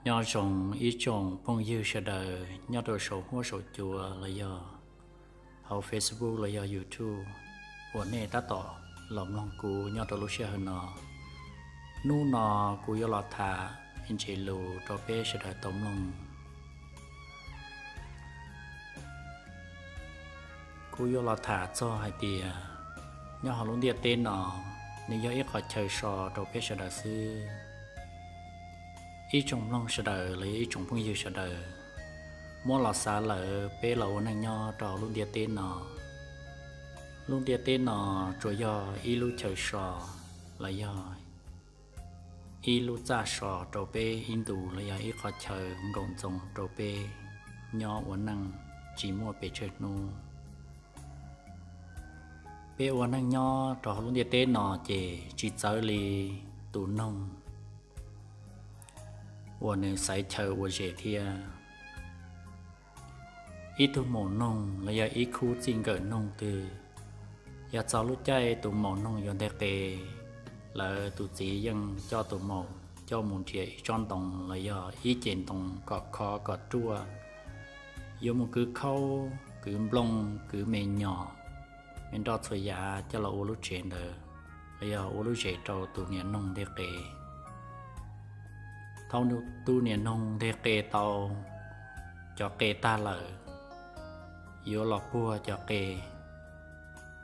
Nyob zoo ib tsoom phooj ywg sawv daws nyob rau saum huab saum cua los yog hauv Facebook los yog YouTube uas nej tab tom los mloog kuv nyob rau lub sij hawm no. Hnub no kuv yuav los tham ntsis lus rau peb sawv daws tau mloog. Kuv yuav los tham txog hais tias nyob hauv lub ntiaj teb no, nws yog ib qhov chaw so rau peb sawv daws xwb. Ib tsoom mloog sawv daws los yog ib tsoom phooj ywg sawv daws, muab los xav lawm peb los ua neej nyob rau hauv lub ntiaj teb no, lub ntiaj teb no tsuas yog ib lub chaw so los yog ib lub txaj so rau peb ib ntus los yog ib qhov chaw nkaum ntxoov rau peb nyob ua neej tsis muaj pes tsawg hnub. Peb ua neej nyob rau hauv lub ntiaj teb no ces tsis txawv li tus noog uas nws xaiv chaw ua zes thiab. Ib tug maum noog los yog ib khub txij nkawm noog twg, yog txog lub caij tus maum noog yuav nteg qe, lawv tus txiv yeej coj tus maum coj mus nrhiav ib tsob ntoo los yog ib ce ntoo kom khov kom ruaj, yuav mus kwv khaub kwv nplooj kwv me nyuam, me nroj txhua yav coj los ua lub tsev ntawd los yog ua lub zes rau tus niam noog nteg qe. Thaum tus niam noog nteg qe tau cov qe tag lawm, yuav los puag cov qe,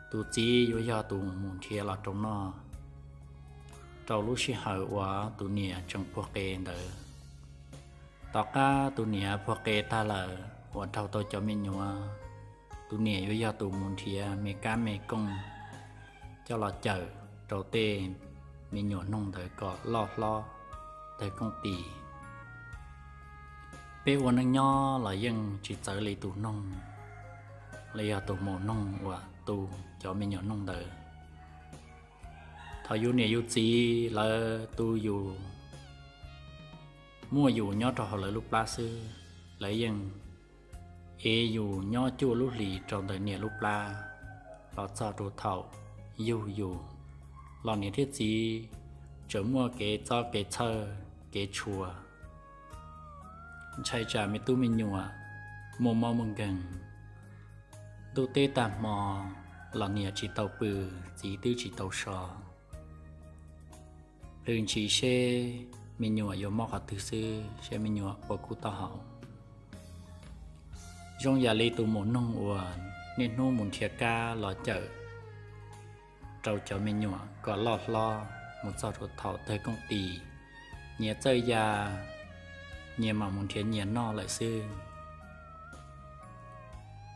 tus txiv yuav yog tus mus nrhiav los rau noj rau lub sij hawm uas tus niam tseem puag qe ntawd. Tom qab tus niam puag qe tag lawm uas raug tau cov me nyuam, tus niam yuav yog tus mus nrhiav me kab me kooj coj los cawm rau tej me nyuam noog ntawd kom loj hlob tawg kooj tis. Peb ua neej nyob los yeej tsis txawv li tus noog los yog tus maum noog uas tu cov me nyuam noog ntawd. Thaum yus niam yus txiv lawv tu yus, muaj yus nyob rau hauv lawv lub plab xwb, lawv yeej ev yus nyob cuaj lub hlis rau ntawm niam lub plab los txog rau thaum yug yus los niam thiab txiv tseem muaj kev txob kev txhawj kev tshua. Ntshai tsam me tub me nyuam muaj mob muaj nkeeg, ntuj teb tag hmo los niam tsis tau pw, txiv twb tsis tau so. Plhws ntshis seb me nyuam yuav mob qhov twg xwb, seb me nyuam puas kub taub hau. Zoo yam li tus maum noog uas niaj hnub mus nrhiav kab los cawm rau cov me nyuam kom loj hlob mus txog rau thaum tawg kooj tis, nyias txawj ya, nyias mam mus nrhiav nyias noj lawm xwb.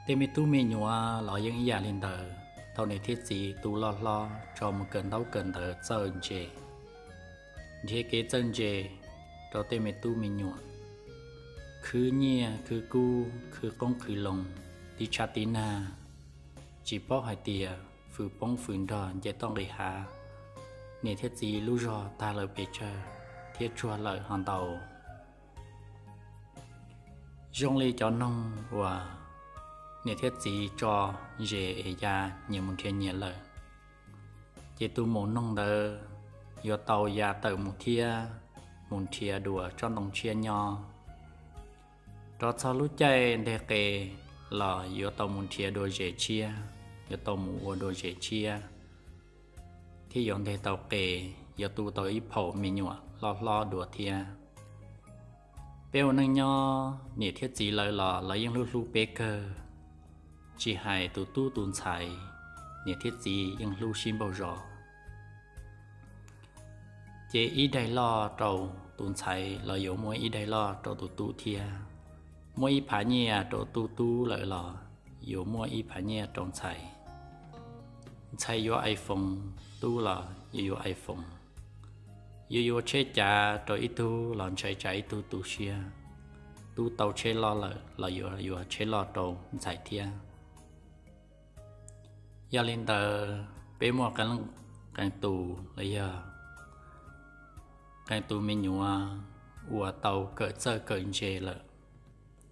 Tej me tub me nyuam los yeej ib yam li ntawd, thaum niam thiab txiv tu loj hlob tso mus kawm ntaub kawm ntawv txawj ntse, nrhiav kev txawj ntse rau tej me tub me nyuam, khwv nyiaj khwv kub khwv qoob khwv loo, tib tshab tib nag, tsis paub hais tias fws poob fws nrog nce toj nqis hav, niam thiab txiv lub zog tag lawm pes tsawg thiab tsuag lawm ho ntau. Zoo li cov noog uas niam thiab txiv tso zes es ya nyias mus nrhiav nyias lawm, ces tus maum noog ntawd yuav tau ya tawm mus thiab, mus nrhiav dua tsob ntoo tshiab nyob. Rov txog lub caij nteg qe los yuav tau mus nrhiav dua zes tshiab, yuav tau mus ua dua zes tshiab, thiab yuav nteg tau qe, yuav tu tau ib phaum me nyuam loj hlob dua thiab. Peb ua neej nyob niam thiab txiv lawv los lawv yeej hlub hlub peb kawg, tsis hais tus tub tus ntxhais, niam thiab txiv yeej hlub sib npaug zos. Ces ib daim loj rau tus ntxhais los yuav muaj ib daim loj rau tus tub thiab. Muaj ib phav nyiaj rau tus tub lawm los yuav muaj ib phav nyiaj rau ntxhais. Ntxhais yuav iPhone, tub los yuav yuav iPhone. Yuav yuav tsheb cav rau ib tug los ntshai tsam ib tug tu siab. Tub tau tsheb loj lawm los yuav yuav tsheb loj rau ntxhais thiab. Yog li ntawd peb muaj qee tus los yog qee tus me nyuam uas tau kawm txawj kawm ntse lawm,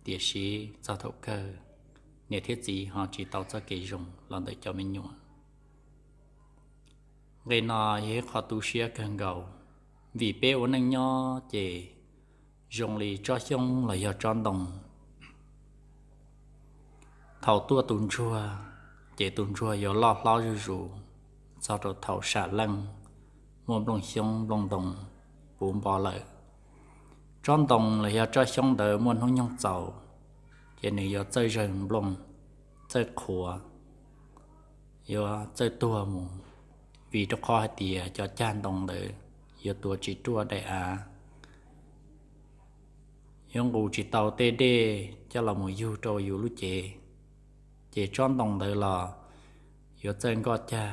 tiam sis txog thaum kawg niam thiab txiv ho tsis tau txoj kev zoo los ntawm cov me nyuam. Nqe no yog ib qho tu siab kawg nkaus, vim peb ua neej nyob ces Zoo li tsob xyoob los yog tsob ntoo, thaum tuaj tus ntsuag, ces tus ntsuag yuav loj hlob zuj zus txog rau thaum sam leej muaj nplooj xyoob nplooj ntoo puv npo lawm. Tsob ntoo los yog tsob xyoob ntawd muaj hnub nyoog txaus, ces nws yuav txawj zawg nplooj, txawj qhuav, yuav txawj tuag mus, vim rau qhov hais tias cov cag ntoo ntawd yuav tuav tsis ruaj daim av, yuav nqus tsis tau tej dej coj los mus yug rau yus lub cev. Ces tsob ntoo ntawd los yuav txawj nkoj cag,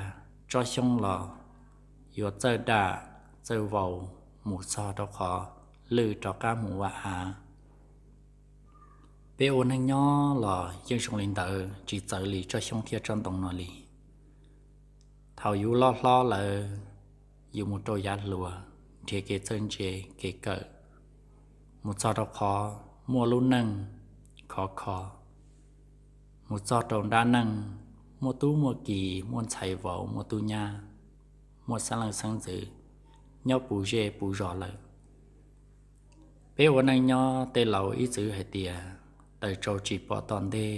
tsob xyoob los yuav txawj dam, txawj vau mus txog rau qhov lwj rov qab mus vam av. Peb ua neej nyob los yeej zoo li ntawd, tsis txawv li tsob xyoob thiab tsob ntoo no li. Thaum yus loj hlob lawm, yus mus rau yav hluas, nrhiav kev txawj ntse kev kawm, mus txog rau qhov muaj lub neej khov kho, mus txog rau nrab neej, muaj tub muaj ki, muaj ntxhais vauv, muaj tub nyab, muaj xeeb leej xeeb ntxwv, nyob puv zej puv zos lawm. Peb ua neej nyob tej laus ib txwm hais tias, taws tsau tsis pom tom ntej,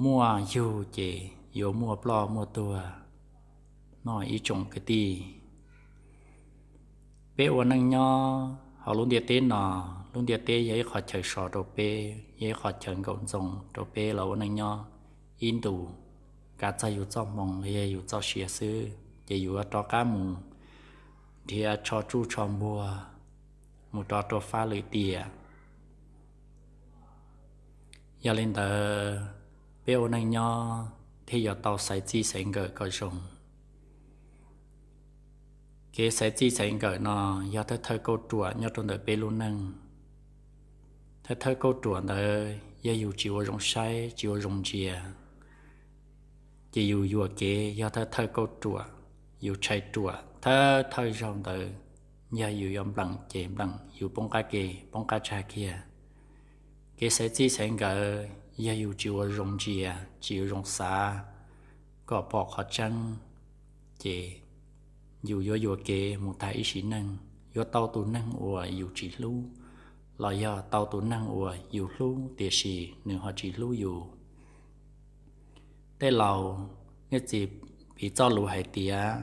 muaj yug ces yuav muaj ploj muaj tuag, no ib tsoom kwv tij. Peb ua neej nyob hauv lub ntiaj teb no, lub ntiaj teb yog ib qhov chaw so rau peb, yog ib qhov chaw nkaum ntxoo rau peb los ua neej nyob ib ntus, kav txog yus txoj hmoo los yog yus txoj sia xwb, ces yus yuav rov qab mus nrhiav tsho tsuj tsho npuag, mus rov rau fab lwm tiam. Yog li ntawd, peb ua neej nyob thiaj yuav tau xaiv txij xaiv nkawm kom zoo. Kev xaiv txij xaiv nkawm no yog thawj thawj kauj ruam nyob rau ntawm peb lub neej. Thawj thawj kauj ruam ntawd yog yus tsis ua zoo saib, tsis ua zoo ntsia, ces yus yuam kev yog thawj thawj kauj ruam, yus tshais ruam thawj thawj zaug ntawd, yog yus yuav npleem ces npleem, yus poob qab ke poob qab tsag kiag. Kev xaiv txij xaiv nkawm yog yus tsis ua zoo ntsia, tsis ua zoo xav kom pom qhov tseeb, ces yus yuav yuam kev mus tag ib sim neej, yuav tau tus neeg uas yus tsis hlub, los yog tau tus neeg uas yus hlub tiam sis nws ho tsis hlub yus. Tej laus nej txiv piv txoj lus hais tias,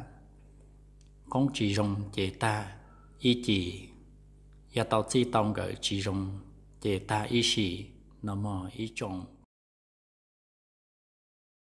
qoob tsis zoo ces tag ib cim, yog tau txij tau nkawm tsis zoo ces tag ib sim, no mog ib tsoom